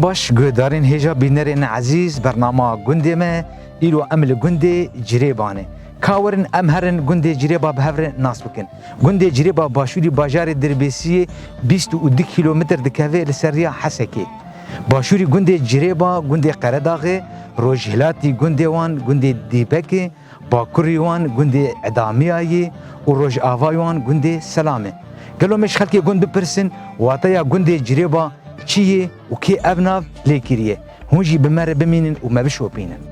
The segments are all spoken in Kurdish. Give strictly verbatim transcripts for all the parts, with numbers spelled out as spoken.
Baş, guhdarên hêja bînerên ezîz, bernama gundê me, îro em li gundê Cirêba ne. Ka werin em herin gundê Cirêba bi hev re nas bikin. Gundê Cirêba başûrî bajarê Dirbêsiyê bîst û du kîlometr dikeve li ser riya Hesekê. Başûrî gundê Cirêba, gundê Qeredaxê, rojhilatî gundê wan, gundê Dîbekê, bakurî wan gundê Edamiyayê û rojavayê wan gundê Selamê. Gelo me ji xelkê gund bipirsin, wateya gundê Cirêba çi ye û kê ev nav lê kiriye? Hûn jî bi me re bimînin û me bişopînin.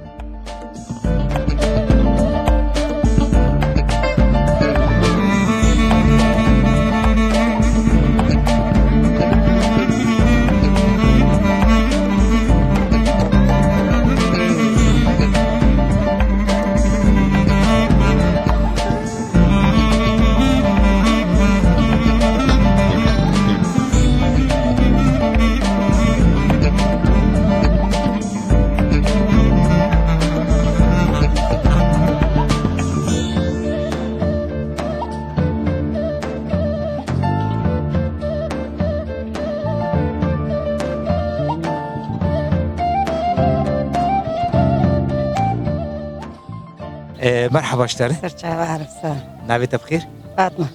Ee, merhaba ji te re. Ser çava Arif, sağ ol. Navê te bi xêr? Fatma.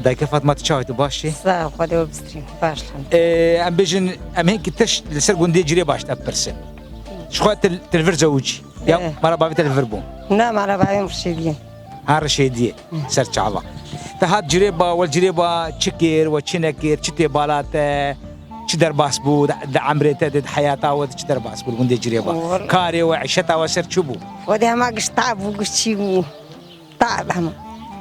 Dayke Fatma, tu çawa, tu baş î? Sağ ol, Xwedê we bistînin. Baş, elhamdülillah. Ee, em bêjin, em hênkî tişt li ser gundê Cirêba ji te bipirsin. Ji xwe tu, tu li vir zewicî. Ya, ee, mala bavê te li vir bû? Na, mala bavê min Rişêdiyê. Ha, Rişêdiyê. Ser çava. Te hat Cirêba, we Cirêba çi kir, we çi nekir, çi tê bala te, çi derbas bû, di, di emrê te de, di heyata we de çi derbas bû, li gundê Cirêba? Wal- Karê we, îşeta we ser çi bû? Xwedê hema giş tab bû, giş çî bû. Tab hema.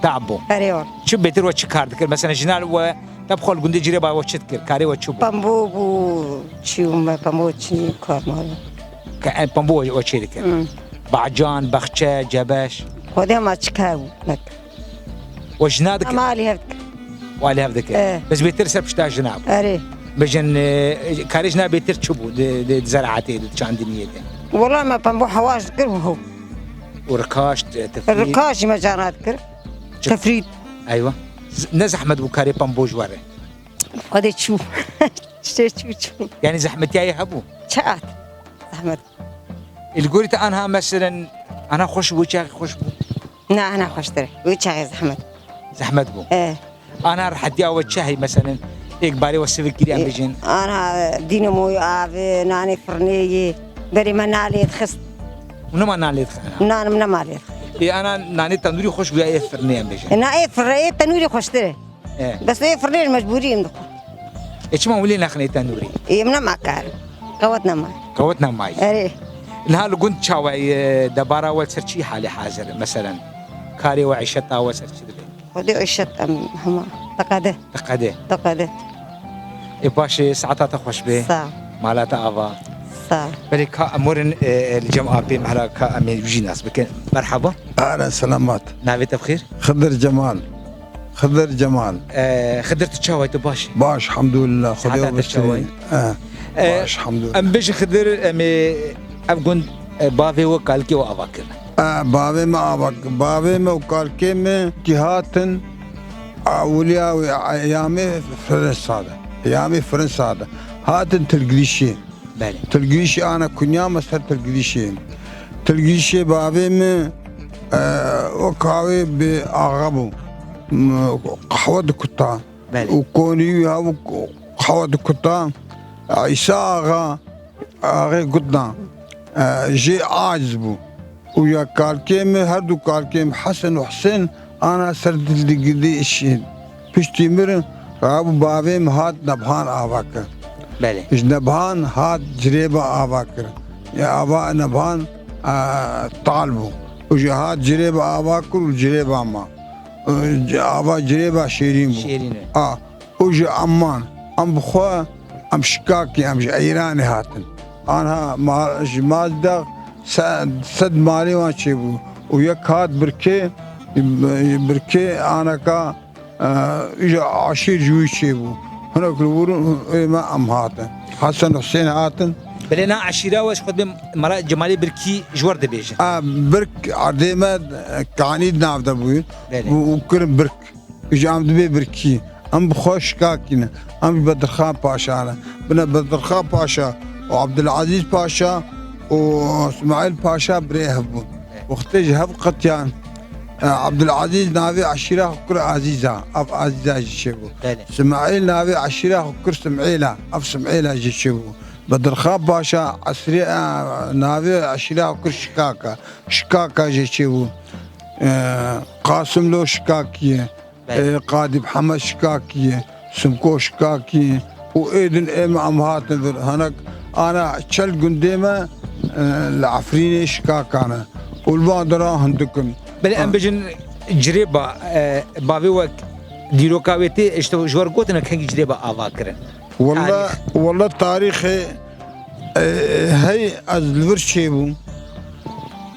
Tab bû. Erê wal. Çi bêtir we çi kar dikir? Mesela jina we, te bi xwe li gundê Cirêba we çi dikir? Karê we çi bû? Pembo bû, çî bû me, pembo çî kar ma. Ke em pembo we, we çê dikir? Hmm. Bacan, baxçe, cebeş. Xwedê hema çi kar bû, nek. We jina dikir? Em alî hev dikir. We alî hev dikir. Eh. Bes bêtir ser pişta jina bû. Erê. Bêjin, e, karê jina bêtir çi bû di, di, di zeraetê, di çandiniyê de? Wela me pembo hewaş dikir û hew. Û rikaş, te-, tefrît? Rikaş jî me carna dikir. Çi? Tefrît. Eywa. Z-, ne zehmet bû karê pembo ji we re? Xwedê çû. Çi çû çû. Yanî zehmetiyayê hebû? Çiqat zehmet. Ê, li gorî te anha meselen, anha xweş bû, çaxê xweş bû? Na, anha xweştir. Wê çaxê zehmet. Zehmet bû? E. Anha rehetiya we çi heye meselen? Êk barê we sivik kirî em bêjin. Anha dînemoyê, avê, nanê firnê yê. Berê me nalê dixist. Û nema nalê dixin? Nan min nema lê dixin. Ê, ana nanê tenûrî xweş bû ya ê firnê em bêjin? E, na ê firnê, ê tenûrî xweştir e. E. Bes ê firnê mecbûrî em dixwin. E, çima hûn lê nexin ê tenûrî? Ê, em nema karin. Qewet nema. Qewet nema ye. Erê. Niha li gund çawa ye, debara we ser çi halê hazir e? Meselen, karê we, îşeta we ser çi dibe? Xwedê îşet em hema. Diqede. Diqede. Diqede. Ê, baş e, saeta te xweş be. Sağ ol. Mala te ava. Sağ ol. Belê ka em werin, e, e, li cem apê mehra ka em ê wî jî nas bikin. Merhaba. Ahlen selamat. Navê te bi xêr? Xidir Cemal. Xidir Cemal. Ee, Xidir, tu çawa yî, tu baş î? Baş, elhamdulillah. Xwedê we bistînî. Saeta te çawa yî? Ee, baş, elhamdulillah. Em bêjin Xidir, em ê ev gund, e, bavê we, kalkê we ava kirin. Ee, bavê me ava, bavê me û kalkê me kî hatin, ewiliya wê, eyamê Fransa de. Eyamê Fransa de. Hatin Tilgilîşê. Belê. Tilgilîşê ana kunya me ser Tilgilîşê. Tilgilîşê bavê min, e, wek havê bi axa bû. M-, qehwe dikuta. Belê. Û konî wî hebû qehwe dikuta. Îsa Axa, axê Gutna, e, jê aciz bû. Û ya kalkê min, her du kalkê min Hesen û Husên ana ser Tilgilîşê. Piştî mirin, rabû bavê min hat Nebhan ava kir. Belê. Ji Nebhan hat Cirêba ava kir. Ya ava Nebhan, e, tal bû. Û ji hat Cirêba ava kir û Cirêba ma. E, ava Cirêba şêrîn bû. Şêrîn e. A, û ji Amman. Em bi xwe, em şikakî, em ji Îranê hatin. Anha ma-, ji Mazdex se-, sed malê wan çêbû. Û yek hat Birkê, Birkê anaka, e, îja aşîr ji wî çêbû. Hinek li wir ê me em hatin. Hesen Husên hatin. Belê na eşîra we ji xwe dibê mala Cemalê Birkî ji we re dibêjin. A, Birk erdê me, e, Kanî di nav de bû. Belê. Û, û kirin Birk. Îja em dibê Birkî. Em bi xwe Şikakî ne. Em ji Bedirxan Paşa ne. Bine Bedirxan Paşa û Abdulazîz Paşa û Îsmaîl Paşa birê hev bûn. Wextê ji hev qetiyan, e, Abdulazîz navê eşîra xwe kir Azîza. Ev Azîza jî çêbû. Belê. Îsmaîl navê eşîra xwe kir Simêla. Ev Simêla jî çêbû. Bedirxan Paşa esrê, e, navê eşîra xwe kir Şikaka. Şikaka jî çêbû. E, Qasimlo Şikakî ye. Belê. E, Qadî Mihemed Şikakî ye. Simko Şikakî ye. Û êdin ê me em hatin vir. Hinek ana çel gundê me, e, li Efrînê Şikaka ne. Û li van dera hindik in. Belê em Ha. bêjin Cirêba, e, bavê we dîroka wê tê, işte ji we re gotin kengî Cirêba ava kirin. Walla, Tarîx. Walla tarîxê, e, hey ez li vir çêbûm.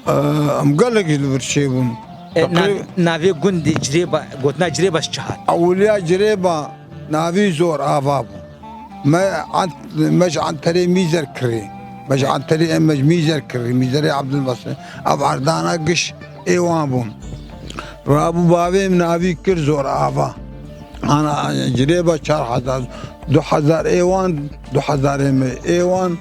E, em gelek ji li vir çêbûn. E, nav-, Teqrîb- navê gundê Cirêba, gotina Cirêba ji çi hat? Ewiliya Cirêba navî Zor Ava bû. Me ant-, me ji Anterê Mîzer kirî. Me ji Anterê em me ji Mîzer kirî. Mîzerê Abdulbasit. Ev erdana giş ê wan bûn. Rabû bavê min navî kir Zor Ava. Ana Cirêba çar hezar, du hezar ê wan, du hezar ê me ê wan,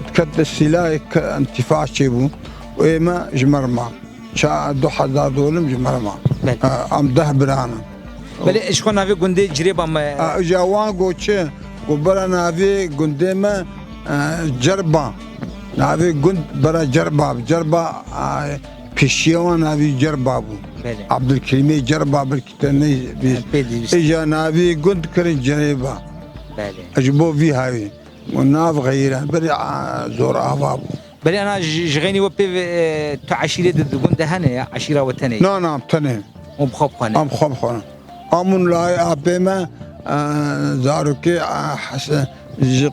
dikete sîlayê ke-, întifa çêbû. Û ê me ji me re ma. Ça-, du hezar dolim ji me re ma. Belê. E, em deh biran in. Belê, ji xwe navê gundê Cirêba me. E, îja wan got çi? Got bera navê gundê me, e, Cerba. Navê gund bera Cerba. Cerba, e, pêşiya wan navî Cerba bû. Belê. Abdulkerîmê Cerba belkî te neyê bîst. Pê dî bîst. Îja navî gund kirin Cerêba. Belê. Ji bo vî hawî. Û nav xeyîre. Berê, a, Zor Ava bû. Belê ana ji, ji xeynî we pê ve, e, tu eşîrê di, di gund de hene ya? Eşîra we tenê ye? Na, na, em tenê. Û bi xwe bi xwe ne? Em xwe bi xwe ne. Amûn layê apê me, e, zarokê, e, Hese-, ji,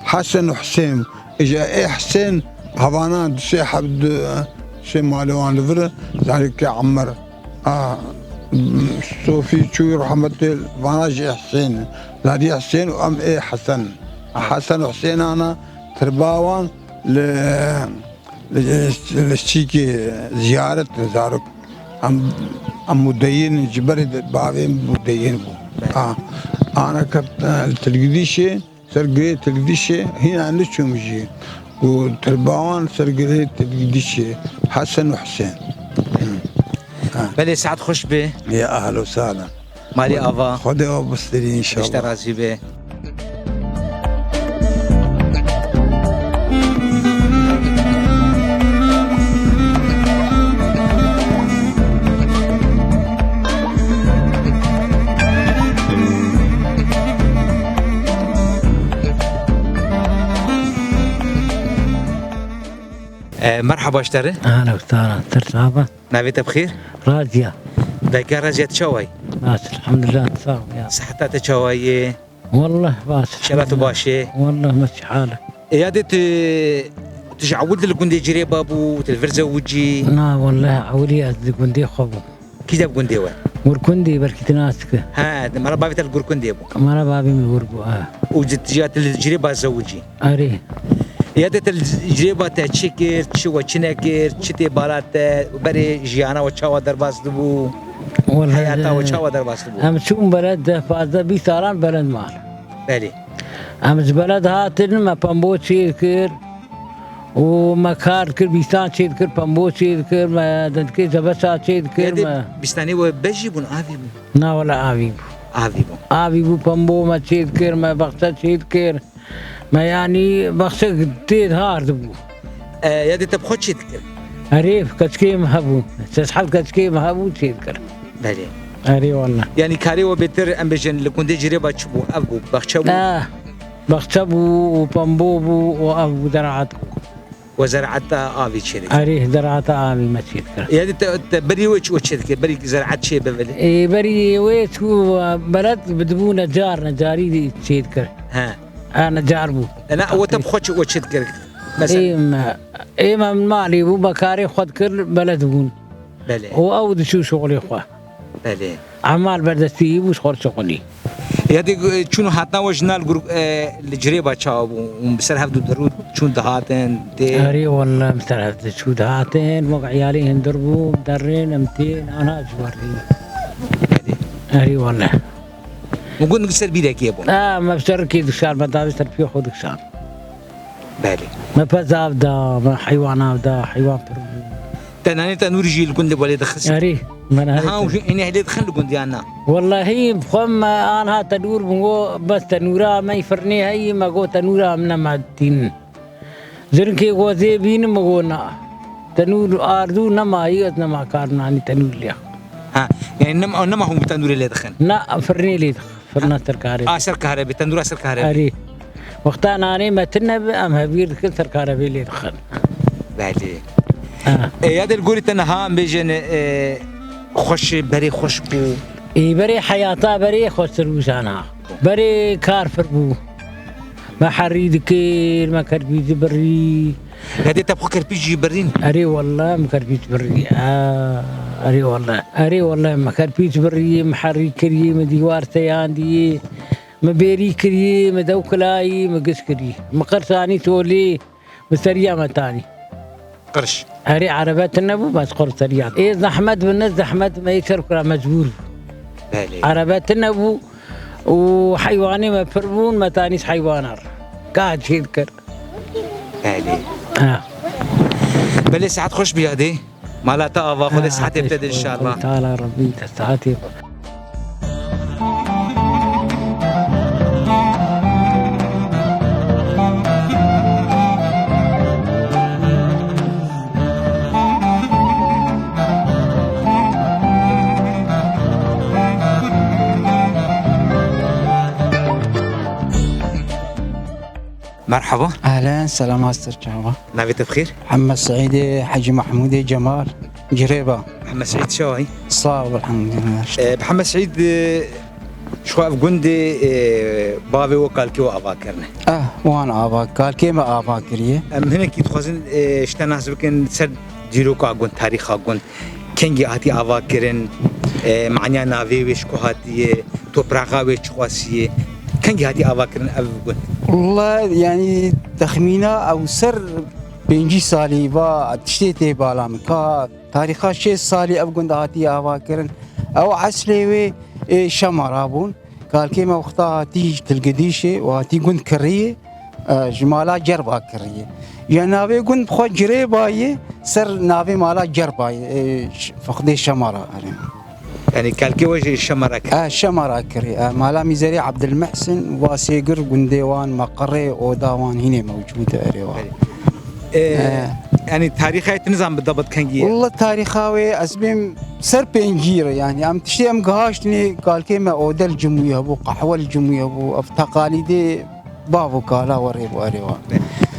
Hesen û Husên. Ji ê Husên hevana du sê heb-, du sê malê wan li vir, zarokê Emer. A, Sofî çû rehmetê vana jî Husên. Zarî Husên û em ê Hesen. Hesen û Husên ana tirba wan li, li, li çîkê ziyaret zarok. Em, em mudeyîn ji berê de bavê min mudeyîn bû. A, ana ket, e, li Tilgidîşê. Ser girê Tilgidîşê hîna niçûm jî. Ku tirba wan ser girê Tilgidîşê Hesen û Husên. Ha. Belê, saet xweş be. Ya ehlo sala. Malî ava. Xwedê we bistirî înşallah. Pişte razî be. E, merhaba ji te re. Ahla û sahla, ser çava. Navê te bi xêr? Raziya. Dayika Raziya, tu çawa yî? Baş, elhamdulillah, sağ ol ya. Siheta te çawa ye? Wallah baş. Şela tu baş e? Wallah meşi hal. E, yadê tu, tu ji ewil de li gundê Cirêba bû, tu li vir zewicî? Na, wallah, ewilî ez li gundê xwe bûm. Kî de bi gundê we? Gurkundî, belkî tu nas dikî. He, mala bavê te li Gurkundê bû. Mala bavê min wir bû, ha. Û ji, ji ya te li Cirêba zewicî? Erê. Ya te, te li Cirêba te çi kir, çi we çi nekir, çi tê bala te, berê jiyana we çawa derbas dibû? Wele, heyata we çawa derbas dibû? Em çûn beled deh, pazdeh, bîst salan beled mal. Belê. Em ji beled hatin, me pembo çêr kir. Û me kar dikir, bîstan çêdikir, pembo çêdikir, me dendikê zebeşa çêdikir, Yadê me. Bîstanê we beş jî bûn, avî bûn? Na wele avî bû. Avî bûn. Avî bû, pembo me çêdikir, me bexçe çêdikir. Me yanî bexçe tê har dibû. E, yadê te bi xwe çêdikir? Erê, keçikê me hebû. Şeş heft keçikê me hebû çêdikir. Belê. Erê wele. Yanî karê we bêtir, em bêjin, li gundê Cirêba çi bû? Ev bû, bexçe bû? Eh, bexçe bû û pembo bû û ev bû, zeraet bû. We zeraeta avî çêdikir? Erê, zeraeta avî me çêdikir. Yanî te, te berî wê çi we çêdikir? Berî zeraet çê bibe? Ê, berî wê çû beled dibû necar, necarî çêdikir. He. Ha, necar bû. E, na, we te bi xwe çi we çêdikir? Mesela? Ê me, ê me malê bû, me karê xwe dikir, beled bûn. Belê. Û ew diçû şixulê xwe. Belê. Emal berdestî bû, ji xwe şixulî. Ya dê, e, çûn û hatina we ji na li gur-, e, li Cirêba çawa bû? Hûn bi ser hev diçûn dihatin, tê? Erê wele, bi ser hev diçû dihatin, wek eyalê hundir bû, derên, em tên, ana ji ber rî. Belê. Erê wele. Min got, min ser bîrekê bûn. Ha, me bi ser kê dikişand, me davê ser piyê xwe dikişand. Belê. Me pez av da, me heywan av da, heywan pir bû. Te nanê tenûr jî li gundê balê dixist? Erê, me nanê Ha, tenûr. Û jî ênê helê dixin li gundê yan na? Wellahî, bi xwe me anha tenûr bû, got, bes tenûra me yî firnê heyî, me got, tenûra min nema tînin. Zirinkê gozê bînim, min got, na. Tenûr ardû nemayî, ez nema karim nanî tenûr lê. Ha, yani nema, nema hûn bi tenûrê lê dixin? Na, firnê lê dixin. Firna ser karebê. A, ser karebê, tenûra ser karebê. Erê. Wexta nanê me tune be, em hevgîr dikin, ser karebê lê dixin. Belê. Ha. E, ya de li gorî te niha em bêjin, e, xweş, berê xweş bû? Ê, berê heyata berê xweştir bû jana. Berê kar pir bû. Me herî dikir, me kerpî dibirî. Hedê te bi xwe kerpîç jî birîn? Erê wallah, me kerpîç birî. Ha, erê wallah. Erê wallah, me kerpîç birî, me herî kirî, me dîwar seyandî, me bêrî kirî, me dew kilayî, me giş kirî. Me qirsanî tolî, me seriya me tanî. Qirş. Erê, erebe tune bû, bes qirş seriya. Ê zehmet bi ne zehmet me yê ser kura mecbûr bû. Belê. Erebe tune bû û heywanê me pir bûn, me tanî ji heywana re. Ka çê dikir. Belê. Ha. Belê, saet xweş bî yadê. Mala te ava xwe de, ha, saetê te de inşallah. Teala Rabbî te saetê xwe. Merhaba. Ehlen, selam, Aster çawa. Navê te bi xêr? Mihemed Seîdê, Hecî Mehmûdê Cemal, Cirêba. Mihemed Seîd, çawa yî? Sağ ol, elhamdülillah. E, Mihemed Seîd, e, ji xwe ev gundê, e, bavê we kalkê we ava kirine. Eh, wan ava, kalkê me ava kiriye. Em hinekî dixwazin, e, ji te nas bikin ser dîroka gund, tarîxa gund. Kengî hatî ava kirin, e, maniya navê wê ji ku hatiye, topraxa wê çiqasî ye, kengî hatî ava kirin ev gund? Wala, yanî, texmîna ew ser pêncî salî va tiştê tê bala min. Ka tarîxa şêst salî ev gund hatî ava kirin. Ew eslê wê ê Şemara bûn. Kalkê me wexta hatî ji Tilgidîşê û hatî gund kiriyê, e, ji mala Cerba kiriyê. Ya navê gund bi xwe Cirêba ye, ser navê mala Cerba ye, e, ş-, Fexdê Şemara, erê. Yani kalkê we jî Şemara kir? E, Şemara kirî. E, mala Mîzerê Ebdilmihsin, wa Sêgir, gundê wan, meqerê, oda wan hînê mewcûd e, erê wa. Belê. E, e, yani tarîxa wê tu nizan bi debit kengî ye? Walla tarîxa wê ez bêm ser pêncî re, yani em tiştê em gihaştinê, kalkê me odel cimûye bû, qehwel cimûye bû, ev teqalîdê bav û kala werê bû, erê wa.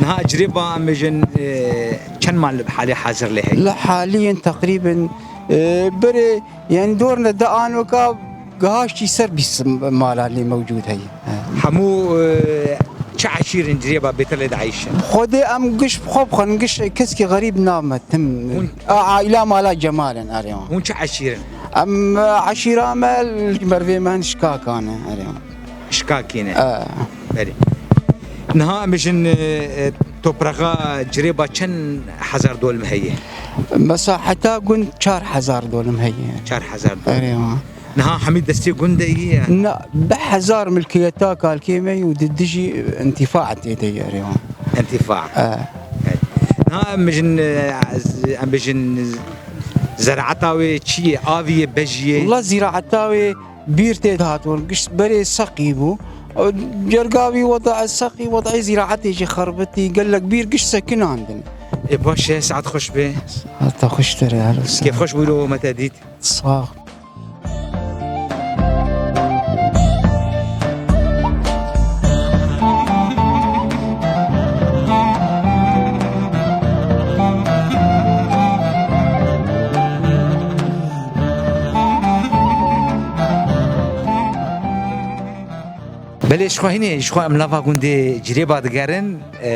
Niha Cirêba em bêjin, e, çend mal li halê hazir lê heye? Li haliyên teqrîben, e, berê, yani dorne de anoka gihaştî ser bîst mala lê mewcûd heye. He. Hemû, e, çi eşîr in Cirêba bêtir lê dieyşin? Xwedê em giş bi xwe bixwin, giş keskî xerîb name tim. Hûn A, aîla mala Cemal in, erê wan. Hûn çi eşîr in? Em, e, eşîra me li mervê me hin Şikakan e, erê wan. Şikakî ne. E. Belê. Niha em bijin, e, e, topraxa Cirêba çend hezar dolim heye? Mesaheta gund çar hezar dolim heye. Çar hezar dolim. Erê wan. Niha hemî destê gund de yî ye? Na, bi hezar milkiyeta kalkê me yî û di dijî întifa tê de yî, erê wan. Întifa. E. Evet. Niha em bijin, e, em bijin zeraeta wê çi ye? Avî ye, bejî ye? Wala ziraeta wê bîr tê dihatin, giş berê seqî bû. Cerga wî weda seqî, wedayê ziraetê jî xerbitî, gelek bîr giş sekinandin. Ê baş e, saet xweş be. Saeta xweş te re, her wisa. Kêfxweş bû, ro me te dît. Sağ ol. Belê, ji xwe hînê, ji xwe em lava gundê Cirêba digerin. E,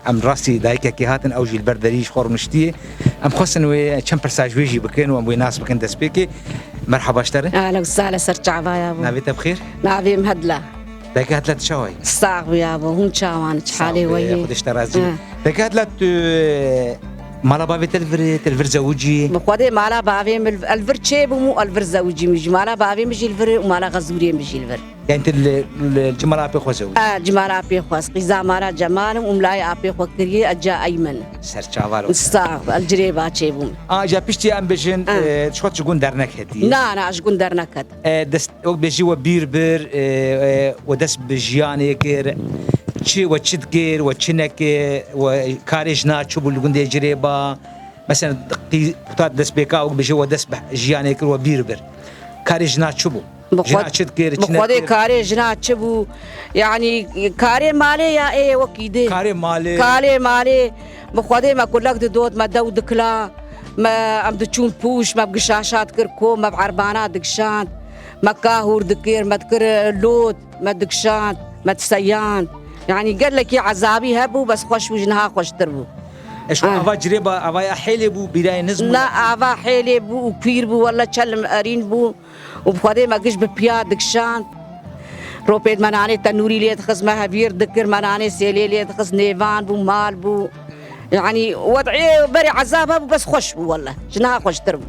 em rastî dayikekê hatin, ew jî li ber derî ji xwe rûniştiye. Em xwestin wê çend pirsa ji wê jî bikin û em wê nas bikin destpêkê. Merhaba ji te re. Ahla û sahla ser çavaya bû. Navê te bi xêr? Navê min Hedla. Dayika Hedla, tu çawa yî? Sax bû ya bû. Hûn çawan, çi halê we ye? Xwedê ji te razî be. Ha. Dayika Hedla, tu, e, Mala bavê te li vir e, te li vir zewicî? Bi Xwedê mala bavê min li vir çêbûm û li vir zewicîm jî. Mala bavê min jî li vir e û mala xezûrê min jî li vir. Yani tu li, li, li cimala apê xwe zewicî? A, cimala apê xwe. Qîza mala Cemal im û milayê apê xwe kiriye, eca Eymen. Serçava lo. Sax, li Cirêba çêbûm. A, ja piştî em bêjin, A. e, ji xwe ji gund dernek hetî? Na, na, ji gund dernek het. E, dest, wek bêjî we bîr bir, e, e, we dest bi jiyanê kir. Çi, we çi dikir, we çi nekir, we karê jina çi bû li gundê Cirêba? Mesela, qî-, quta destpêka wek bêjî we dest bi jiyanê kir, we bîr bir. Karê jina çi bû? Bi Jina xwe-, çi dikir, bi çi Xwedê nekir? Karê jina çi bû? Yanî karê malê ya ê wekî dê. Karê malê. Karê malê. Bi Xwedê me kulek didot, me dew dikila, me em diçûn pûş, me bi gişaşa dikir kom, me bi erbana digişand, me kahûr dikir, me dikir, e, lot, me digişand, me diseyand. Yanî gelekî ezabî hebû, bes xweş bû, ji niha xweştir bû. E, ji xwe Ah. ava Cirêba, avaya hêlê bû, bîrayê niz bû? Na, ava hêlê bû û pîr bû, wele çel erîn bû. û bi Xwedê me giş bi piya dikişand. Ropêd me nanê tenûrî lê dixist, me hevîr dikir, me nanê sêlê lê dixist, nêvan bû, mal bû. Yanî wed'ê berê ezab hebû, bes xweş bû wele. Ji niha xweştir bû.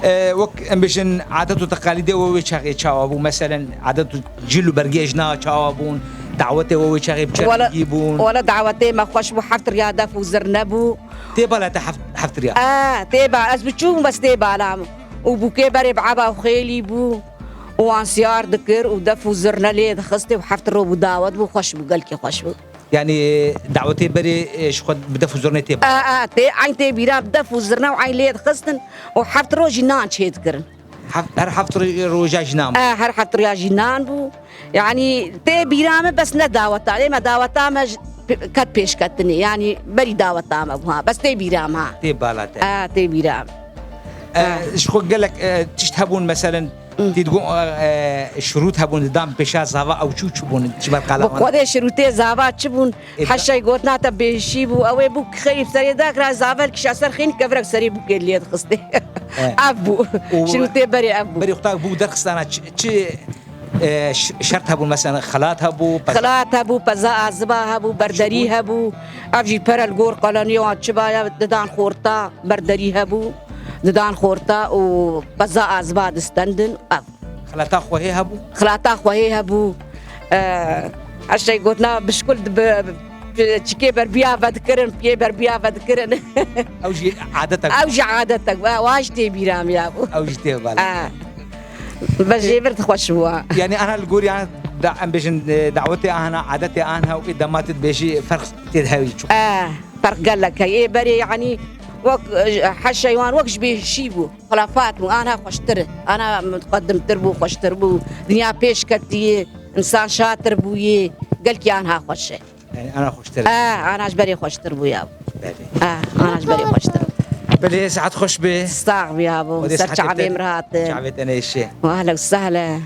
E, wek em bêjin, adet û teqalîdê we wê çaxê çawa bû? Meselen, adet û cil û bergê jina çawa bûn? Dawetê we wê çaxê bi çi Wele, rengî bûn? Wele dawetê me xweş bû, heft riya def û zirne bû. Tê bala te heft, heft riya? E, tê ba, ez biçûk bûm, bes tê bala min. û bûkê berê bi eba û xêlî bû û wan siyar dikir û def û zirne lê dixistê û heft ro bû dawet bû, xweş bû, gelkî xweş bû. Yanî dawetê berê, e, ji xwe bi def û zirnê tê A, a, tê, eyn tê bîra bi def û zirne û eyn lê dixistin û heft ro jî nan çê dikirin. Heft, her heft ro-, roja jî nan bû. A, her heft roja jî nan bû. Yanî tê bîra min bes ne daweta. Ê me daweta me ji pe-, ket pêşketinê. Yanî berî daweta me bû ha. Bes tê bîra min ha. Tê bala te. A, tê bîra min. E, Ha. ji xwe gelek, e, tişt hebûn, meselen, Hı. tê digon, e, e, şirût hebûn, didan pêşa zava ew çû çû bûn, ji ber qala Bi wan. Xwedê şirûtê zava çi bûn? Ê, Heşey gotina te bêhişî bû, ew ê bûk xeyî serê dakira, zava li kişa ser xîn kevirek serê bûkê lê dixistê. E. Ev bû. Û Şirûtê berê ev bû. Berê xwe bûk derxistana çi, çi, e, ş-, şert hebûn, mesela xelat hebû, peza Xelat hebû, peza aziba hebû, berderî Çi bû? hebû. Ev jî pere li gor qeleniya wan çi baya didan xorta, berderî hebû, didan xorta û peza aziba distendin. Ev. Xelata xwehê hebû? Xelata xwehê hebû. E, her şey gotina bişkul dibe, çikê berbiya vedikirin, piyê berbiya vedikirin. Ew jî adetek Ew jî adetek, wa, wa jî tê bîra min ya bû. Ew jî tê bala. Ha. Be jêvir xweş bû. Yani ana li gor, yani da, em bêjin, e, dawetê ana, adetê ana û ê dema tu dibêjî ferq tê de hewî çû. E, ferq gelek heye. Ê berê yani wek, e, heşeywan wek ji bêhişî bû. Xilafat bû, ana xweştir, ana mutqedimtir bû, xweştir bû. Dinya pêş ketiye, insan şatir bûye, gelkî anha xweş e. Yani ana xweştir. Ah, ana ji berê xweştir bû ya. Belê. Ah, ana ji berê xweştir bû. Belê, saet xweş be. Sax bî ya bû. Ser çavê min rahat. Çavê te nêşe. Ahlen we sehlen.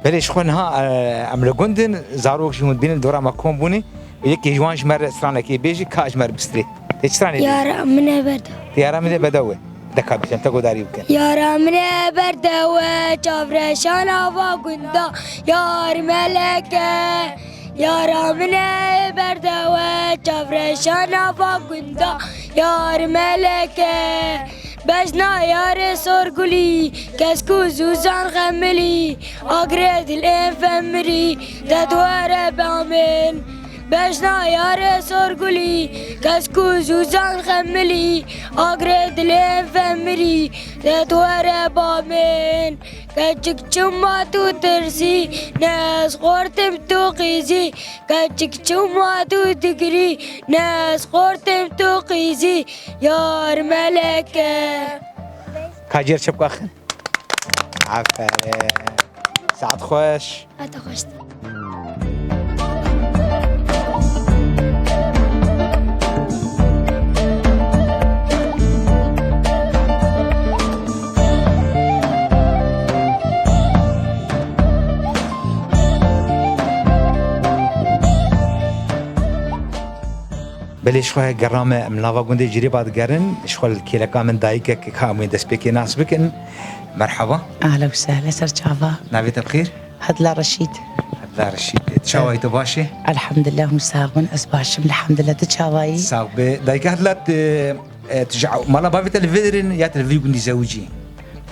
Belê, ji xwe niha, e, em li gund in, zarok jî hûn dibînin, dora me kom bûne. Yekê ji wan ji me re stranekê bêjî, ka ji me re bistirê. Tê çi stranê bêjî? Yara min e berdew. Tê yara min e berdew e. Deka bêjin, te guhdarî bikin. Yara min e berdew e, çavreşan ava gunda, yar melek e. Yara min e berdew e, çavreşan ava gunda, yar melek e. Bejna yarê sorgulî, kesk û zûzan xemilî, agirê dilên femirî, te di were bamên. Bejna yarê sorgulî, kesk û zûzan xemilî, agirê dilên femirî, te di were bamên. Keçik çima tu tirsî, ne ez xortim tu qîzî, keçik çima tu digirî, ne ez xortim tu qîzî, yar melek e. Ka cêr çepka xin. Aferin. Saet xweş. Heta xweş. Belê, ji xwe gerame em nava gundê Cirêba digerin. Ji xwe li kêleka min dayikek ka em wê destpêkê nas bikin. Merhaba. Ahla û sehla, ser çava. Navê te bi xêr? Hedla Reşîd. Hedla Reşîd. Çawayî, tu baş î? Elhamdulillah, hûn sax bin, ez baş im, elhamdulillah, tu çawayî? Sax be. Dayika Hedla, tu, e, tu ji mala bavê te li vir in ya tu li vî gundî zewicî?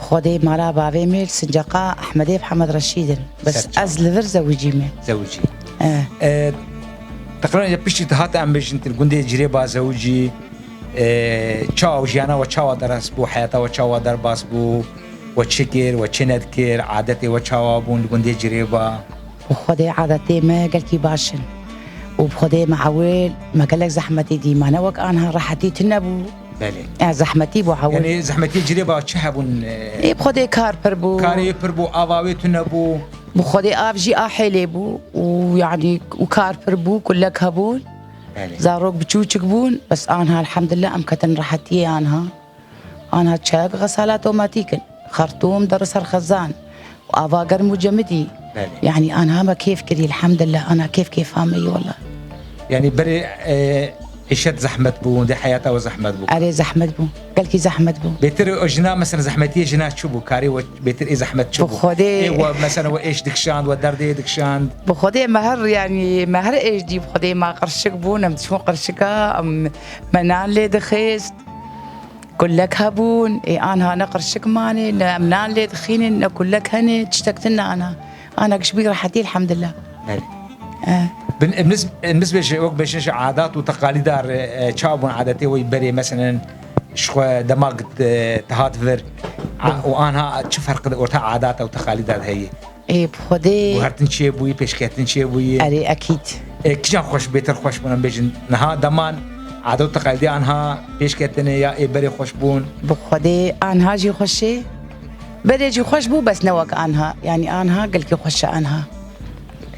Xwedê mala bavê min li Sincaqa Ehmedê Mihemed Reşîd in. Bes ez li vir zewicî me. Zewicî. E. E, teqrîben ya piştî tu hate em bêjin tu li gundê Cirêba zewicî, e, çawa jiyana we çawa derbas bû, heyata we çawa derbas bû, we çi kir, we çi nedikir, adetê we çawa bûn li gundê Cirêba? Bi Xwedê adetê me gelkî baş in. Û bi Xwedê me ewil me gelek zehmetî dî, me ne wek anha rehetî tune bû. Belê. E, zehmetî bû ewil. Yanî zehmetiyê Cirêba çi hebûn, e? Ê, bi Xwedê kar pir bû. Karê pir bû, ava wê tune bû. Bi Xwedê av jî a hêlê bû û yanî û kar pir bû, kulek hebûn. Belê. Zarok biçûçik bûn, bes anha elhamdulillah em ketin rehetiyê anha. Anha çek xesala otomatîk in. Xertûm der ser xezan. Û ava germ û cemidî. Belê. Yanî anha me kêf kirî, elhamdulillah. Ana kêf kêfa me yî wela. Yanî berê, e, îşet zehmet bû, de heyata we zehmet bû. Erê, zehmet bû. Gelkî zehmet bû. Bêtir o jina, mesela zehmetiyê jina çi bû? Karê we bêtir ê zehmet çi bû? Bi Xwedê. Ê we, mesela we êş dikişand, we derdê dikişand? Bi Xwedê me her, yanî me her êş dî, bi Xwedê me qirşik bûn, em diçûn qirşika, em, me nan lê dixist. Kulek hebûn, ê anha ne qirşik mane, ne em nan lê dixînin, ne kulek hene, tiştek tune ana. Ana giş bî rehetî, elhamdulillah. Belê. E. Bin, em nis-, em nisbê ji, wek bêjin ji adat û teqalîda re, e, çawa bûn adetê wê berê, meselen, ji xwe dema git, e, te hat vir, a, û anha çi ferq di orta adata û teqalîda de heye? Ê, bi Xwedê. Guhertin çêbûyî, pêşketin çêbûyî. Erê, ekîd. Ê, kîjan xweş, bêtir xweş bûn, em bêjin. Niha deman, adet û teqalîdê anha pêşketine ya ê berê xweş bûn? Bi Xwedê anha jî xweş e. Berê jî xweş bû, bes ne wek anha. Yanî anha gelkî xweş e anha.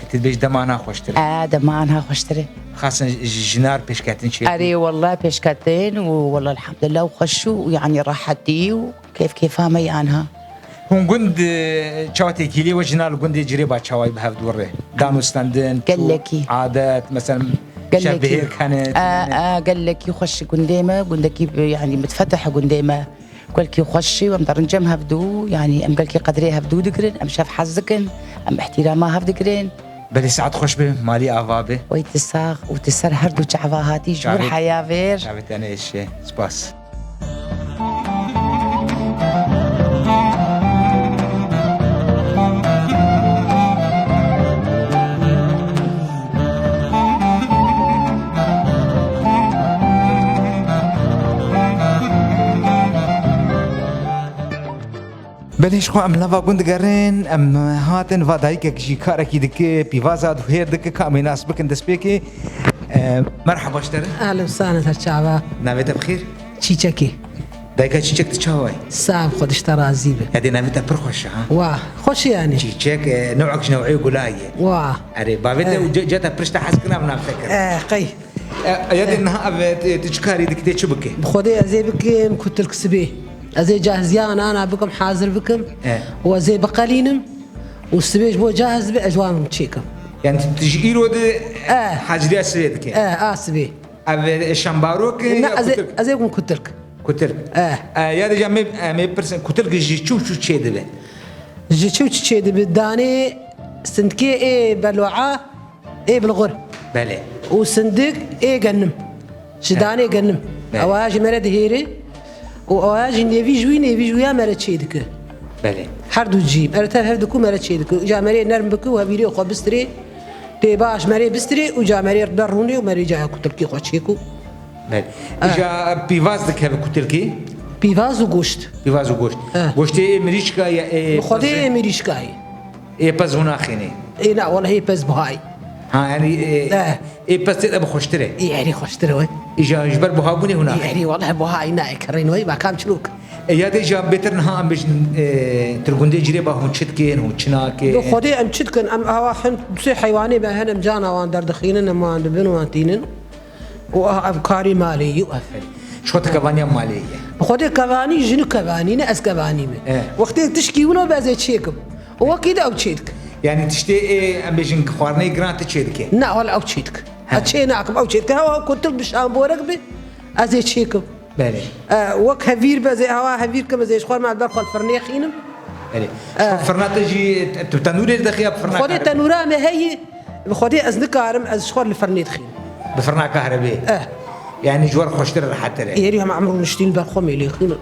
Ê, tu dibêjî dema anha xweştir e? E, dema anha xweştir e. Xasin ji-, jinar pêşketin çêbû? Erê, wela pêşketin û wela elhamdulillah û xweş û yanî rehetî û Kêf kêfa me yan ha. Hûn gund, e, çawa têkilî we jina li gundê Cirêba çawayî bi hev dû re? Dan û stendin, çû, gelekî, adet, mesela, gelekî, şevbihêr kene, e, e, gelekî xweş gundê me, gundekî, yanî, mitfetih gundê me. Gelkî xweş û em derincem hevdû, yanî, em gelkî qedrê hevdû digirin, em şev hez dikin, em ihtirama hev digirin. Belê, saet xweş be, malî ava be. Wey tu sax û tu ser her du çava hatî ji wir heya vêr. Çavê te nêşe. Spas. Belê, ji xwe em nava gund digerin, em hatin va dayikek jî karekî dike, pîvaza duhêr dike, ka em ê nas bikin destpêkê. E, merheba ji te re. Ahlen sahlen, her çava. Navê te bi xêr? Çîçekî. Dayika Çîçek, tu çawa yî? Sax, Xwedê ji te razî be. Yadê navê te pir xweş e, ha? Wa, xweş e yanî. Çîçek, e, newek ji neweyê gula ye. Wa. Erê, bavê te û ce-, ce te pir ji te hez kir, nav navê te kir. E, qey. E, ya de niha ev, e, tu çi karî dikî, tê çi bikî? Bi Xwedê ez ê bikim kutilk sibê. Ez ê cahiziya ana bikim, hazir bikim. E. Û ez ê biqelînim. Û sibê ji bo cahiz be, ez wan çêkim. Yani tu, tu ji îro de, e, haciriya sibê dikî? E, a sibê. Ev, e, şembarok e ya kutilk? Ne, ez ê, ez ê bikim kutilk. Kutilk. E. E, ya de ca me, e, me pirsin, kutilk ji çi û çi çê dibe? Ji çi û çi çê dibe? Danê sindkê ê beloa, ê bilxur. Belê. Û sindik ê genim. Ji, he, danê genim. Belê. Ewa jî me re dihêre. Û ewa jî nêvî ji wî, nêvî ji wî ya me re çê dike. Belê. Her du cî. Me re tev hev dike û me re çê dike. Îca me rê nerm bike û hevîrê xwe bistirê. Tê baş me rê bistirê û îca me rê ber rûnê û me rê caya kutilkî xwe çêk û. Belê. Ah. Îca pîvaz dike bi kutilkî? Pîvaz û goşt. Pîvaz û goşt. Ah. Goştê ê mirîşka ya ê... Bi Xwedê ê mirîşka ye. Ê pez hûn naxînê? Ê na, wele ê pez buhayî. Ha, yanî, ê, eh, ê pez tê de bi xweştir e? Ê, erê xweştir e we. Îja ji ber buhabûnê hûn naxînê? Ê, erê wele buhayî nayê kerrên we, ba kam çirok. E, ya de îja bêtir niha em bêjin, e, tu li gundê Cirêba hûn çi dikin, hûn çi nakin? Bi Xwedê em çi dikin, em awa hin du sê heywanê me hene, em cana wan derdixînin, em wan dibin, wan tînin. Û ah, ev karî malê yî û ev. Ji xwe tu kevaniya malê yî? Bi Xwedê kevanî, jin kevanî ne, ez kevanî me. E. Wextê tişkî wilo be ez ê çêkim. Û wekî de ew çêdik. Yanî tiştê ê, em bêjin, xwarinê giran tu çêdike? Na, wele ew çêdik. He. Ez çê nakim, ew çê dike. Hewa ku tu bi şamborek bî, ez ê çêkim. Belê. E, wek hevîr be, ez ê hewa hevîr kim, ez ê ji xwe me li ber xwe li firnê xînim. Belê. E. Ji xwe firna te jî, tu bi tenûrê dixî ya bi firna Xwedê kahribê? Tenûra me heyî, bi Xwedê ez nikarim, ez ji xwe li firnê dixînim. Bi firna kahribê? Eh. Yani ji we re xweştir e, rehettir e? Êrî hema emrû niştîn ber xwe mêlê xînim.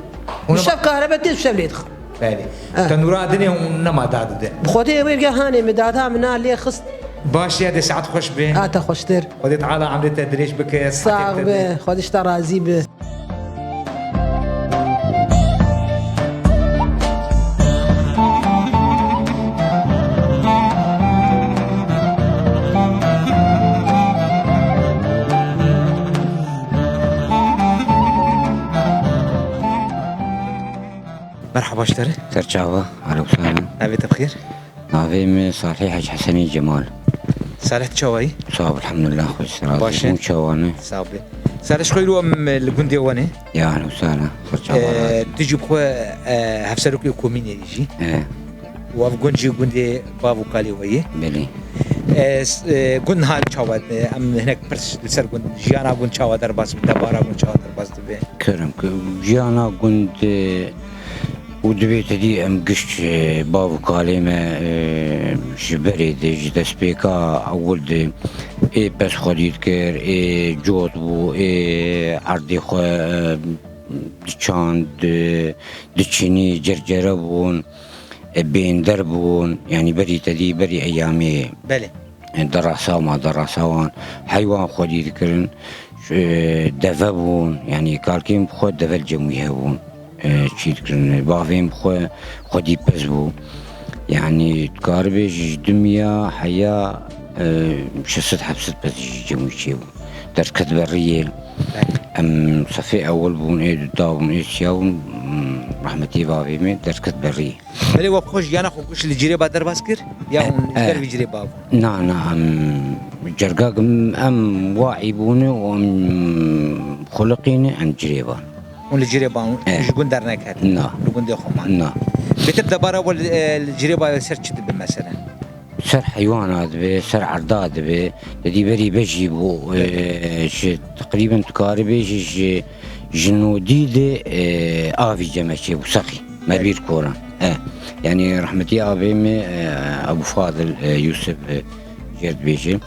Hûn Bi şev kahribe tê, bi şev lê dixim. Belê. Eh. Tenûra dinê hûn nema dadide? Bi Xwedê wê ge hanê min dada min a lê xist. Baş ya dê saet xweş be. A te xweştir. Xwedê Teala emrê te dirêj bike, Sax sihetê te be. Xwedê ji te razî be. Merhaba ji te re. Ser çava, ehlen we sehlen. Navê te bi xêr? Navê min Salih Hec Hesenî Cemal. Salih, tu çawa yî? Sağ ol, elhamdülillah, xweş razî. Baş e? Hûn çawa ne? Sağ ol. Salih, ji xwe îro em li gundê we ne. Ya, ehlen we sehlen. Xweş çawa Ee, razî. Tu jî bi xwe, e, hevserokê komînê jî. Ee. Û ev gund jî gundê bav û kalê we ye. Belê. Ee, s-, e, gund niha çawa, e, em hinek pirs li ser gund, jiyana gund çawa derbas dibe, debara gund çawa derbas dibe? Kerem, ke jiyana gund, e, û divê te dî em giş, e, bav û kalê me, e, ji berê de, ji destpêka ewil de ê pez xwedî dikir, ê cot bû, ê erdê xwe, e, diçand, e, diçinî, cercere bûn, e, bênder bûn, yanî berî te dî, berî eyamê. Belê. Derasa ma, derasa wan heywan xwedî dikirin, e, deve bûn, yanî kalkên bi xwe deve li cem wî hebûn, e, çî dikirin, bavên bi xwe xwedî pez bû. Yanî dikaribê ji dimiya heya, e, şeş sed heft sed pez ji cem wî çêbû. Derket beriyê. Belê. Em sefê ewil bûn, ê duda bûn, ê siya bûn, rehmetî bavê me derket beriyê. Belê, we bi xwe jiyana xwe giş li Cirêba derbas kir? Ya E, hûn ji e. ber vî Cirêba bûn? Na, na, em cergak em, em wa îbûne û em xuliqîne, em Cirêba. Hûn li Cirêba hûn E. ji gund derneketin? Na. Li gundê xwe man? Na. Bêtir debara we li, e, li Cirêba ser çi dibe mesela? Ser heywana dibe, ser erda dibe. Te dî berî bejî bû, e, ji teqrîben tu karî bêjî ji, ji nodî de, e, avî cem me çêbû, sexî. Me Evet. bîr koran. E, yanî rehmetî avê me, e, Ebû Fadil, e, Yûsif, e, jê re dibêjin.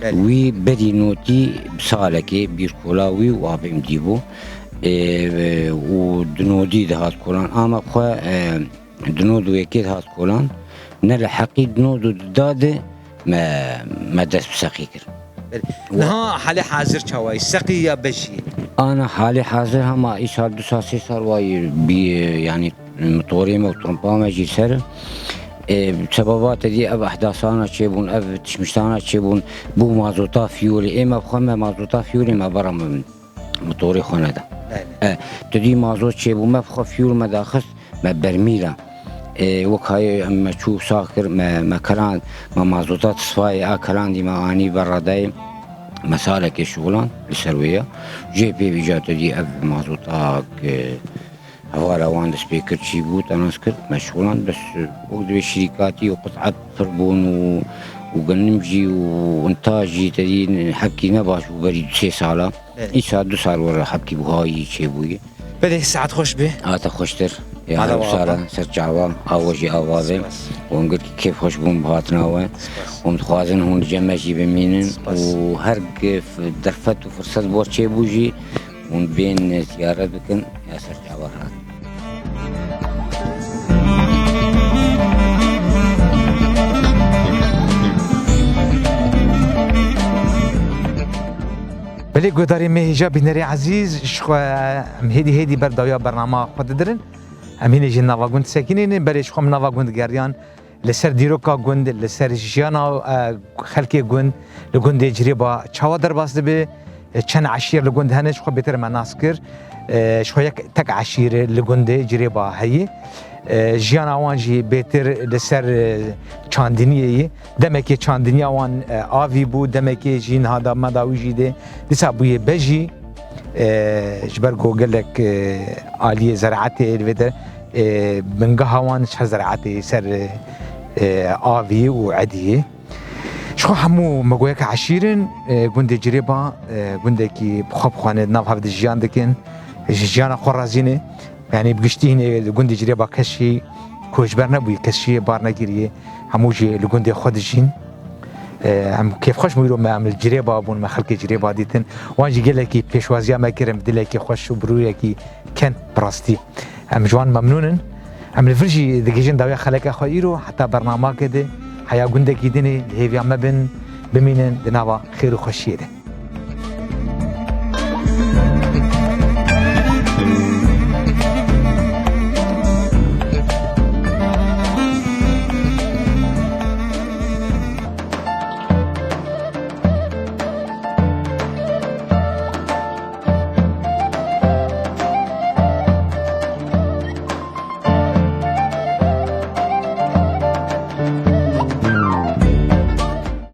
Evet. Wî berî notî bi salekê bîr kola wî û avê min dîbû. E, e, û di nodî de hat kolan. Ama xwe, e, Di nod û yekê de hat kolan, ne li heqî di nod û duda de me, me dest bi seqî kir. Belê. Niha halê hazir çawa yî? Seqî ya bejî? Ana halê hazir hema îsal du sal, sê sal wayî bî, yanî motorê me û trompa me jî ser. E, sebeba te dî ev ehdasana çêbûn, ev tişmiştana çêbûn, bû mazota fiyolê. Ê me bi xwe me mazota fiyolê me bera min. Motorê xwe neda. Belê. E, tu dî mazot çêbû, me bi xwe fiyûl me daxist, me bermîla. E, wek hayê em me çû sax kir, me, me keland, me mazota tisfayê a kelandî me anî ber radayê, me salekê şixulan li ser wê ya. Jê pê vîja tu dî ev mazota ke hevala wan dest pê kir çî bû, te nas kir, me şixulan, bes, e, û divê şirîkatî û qit'et pir bûn û, û genim jî û intaj jî te dî hebkî ne baş bû berî du sê sala. Belê. Îsa du sal were hebkî buhayî çêbûyî. Belê, saet xweş be. Hate xweştir. Ya Hada her wa sala apa. Ser çava, awa jî ava be. Spas. Hûn girkî kêf xweş bûn bi hatina we. Spas. Hûn dixwazin hûn li cem me jî bimînin Spas. Û her gi f-, derfet û firset bo çêbû jî hûn bên ziyaret bikin ya ser çava hat. Belê guhdarê me hêja bînerê ezîz, ji xwe em hêdî hêdî ber dawiya bernama xwe didirin. Em hînê jî nava gund sekinînin, berê ji xwe min nava gund geriyan. Li ser dîroka gund, li ser jiyana, e, xelkê gund, li gundê Cirêba çawa derbas dibe, e, çend eşîr li gund hene, ji xwe bêtir me nas kir. E, ji xwe yek tek eşîr li gundê Cirêba heye. E, jiyana wan jî bêtir li ser, e, çandiniyê ye. Demekê çandiniya wan, e, avî bû, demekê jî niha da me dawî jî dê. Dîsa bûye bejî, e, ji ber ku gelek, e, aliyê zeraetê li vê de, e, bingeha wan ji zeraetê ser, e, avî û ediyê. Ji xwe hemû me goyeke eşîr in, e, gundê Cirêba, e, gundekî bi xwe bi xwe ne, di nav hev de jiyan dikin, ji jiyana xwe razî ne. Yanî bi giştî hînê li gundê Cirêba kes jî koçber nebûyî, kes jî bar nekiriye. Hemû jî li gundê xwe dijîn. E, em kêfxweş bûn îro me, em li Cirêba bûn, me xelkê Cirêba dîtin. Wan jî gelekî pêşwaziya me kirin, bi dilekî xweş û bi rûyekî ken bi rastî. Em ji wan memnûn in. Em li vir jî digihîjin dawiya xeleka xwe îro, heta bernamake de heya gundekî dinê li hêviya me bin, bimînin di nava xêr û xweşiyê de.